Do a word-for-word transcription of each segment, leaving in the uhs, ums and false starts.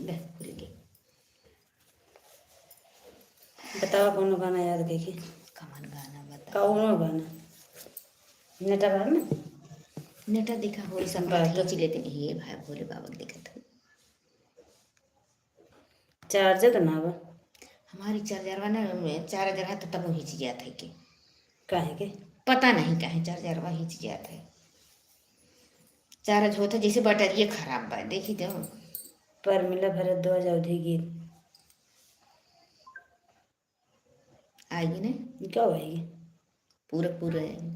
बे, भूल गई। बतावा कौनो गाना याद कइके। कमन गाना बता? कौनो गाना। नेटा बाहर में? नेटा देखा होई, संपर्क बात तो खींच लेते। हे भाई भोले बाबा के देखत हो। चार्जर तो ना बा। हमारी चार्जरवा ना, चार्जर है तो तब हिच जात है के। काहे के? पता नहीं काहे चार्जरवा हिच जात है। चार्ज होत है जैसे बैटरिये खराब बा, देखी तो। परमिला भरद्वाज अवधी गीत। आएगी ना? कब आएगी? पूरा, पूरा आएगी।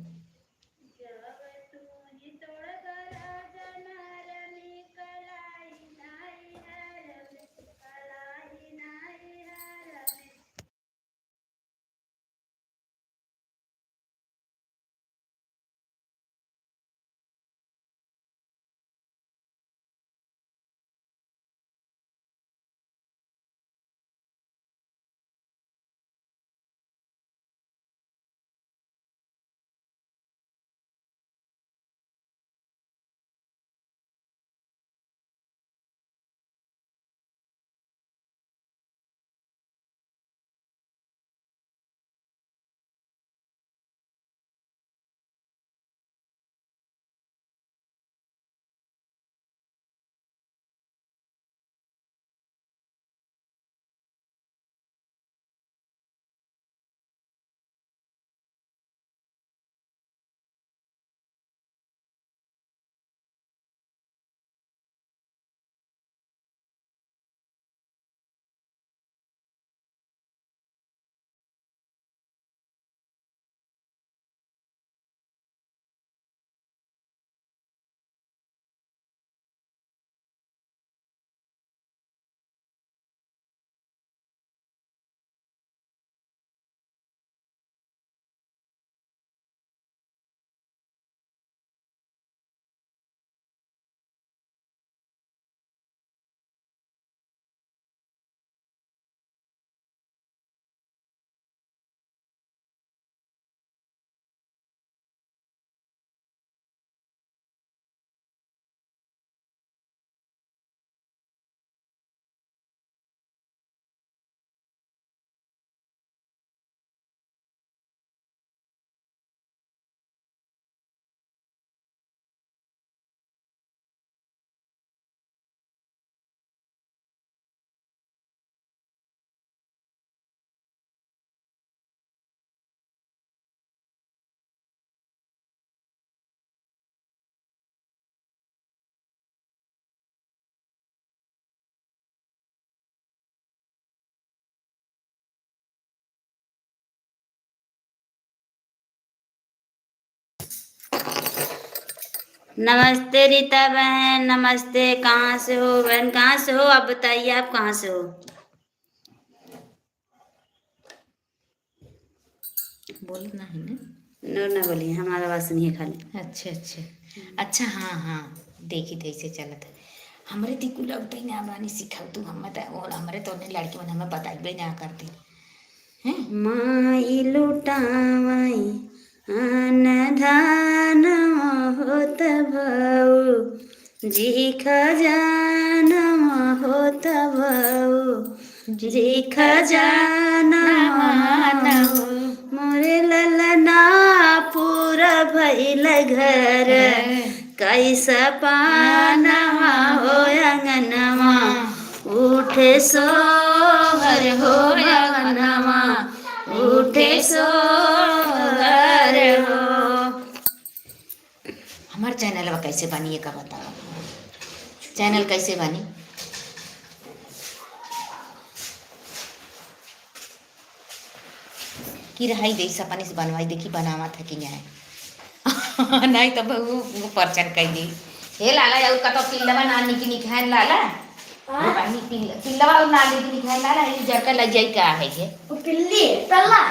नमस्ते रीता बहन, नमस्ते। कहाँ से हो बहन, कहाँ से हो? आप बताइए, आप कहाँ से हो? बोलत नाही ना? नो, ना बोली, हमारा आवाज सुनिए खाली। अच्छा, अच्छा। अच्छा, हाँ, हाँ, देखी थे ऐसे चलत है। हमरे ती कुल अउतै ना बानी सिखाऊ तू, हम त, और हमरे तो उन्हें लड़की मन हमें बताइबे ना करती। हैं? माई लुटावई अन धान होत भऊ, जी खजानवा होत भऊ, जी खजानवा हो। मोरे ललना पूरा भइल घर, कई सपनवा हो अंगनवा, उठे सोहर हो अंगनवा, उठे सोहर हो। हमार चैनलवा कैसे बनी, ये का बताओ, चैनल कैसे बनी? कि रहाई दे, सपने से बनवाई देखी, बनावा था कि नहीं। नहीं तो वो, वो परचन कह दी। हे लाला, और का तो पिल्लवा ना निक निक है लाला। हाँ? वो पानी पिल्ल-, पिल्लवा और ना निक निक है लाला, ये जर का लग जाई का है ये? वो पिल्ली, तल्ला।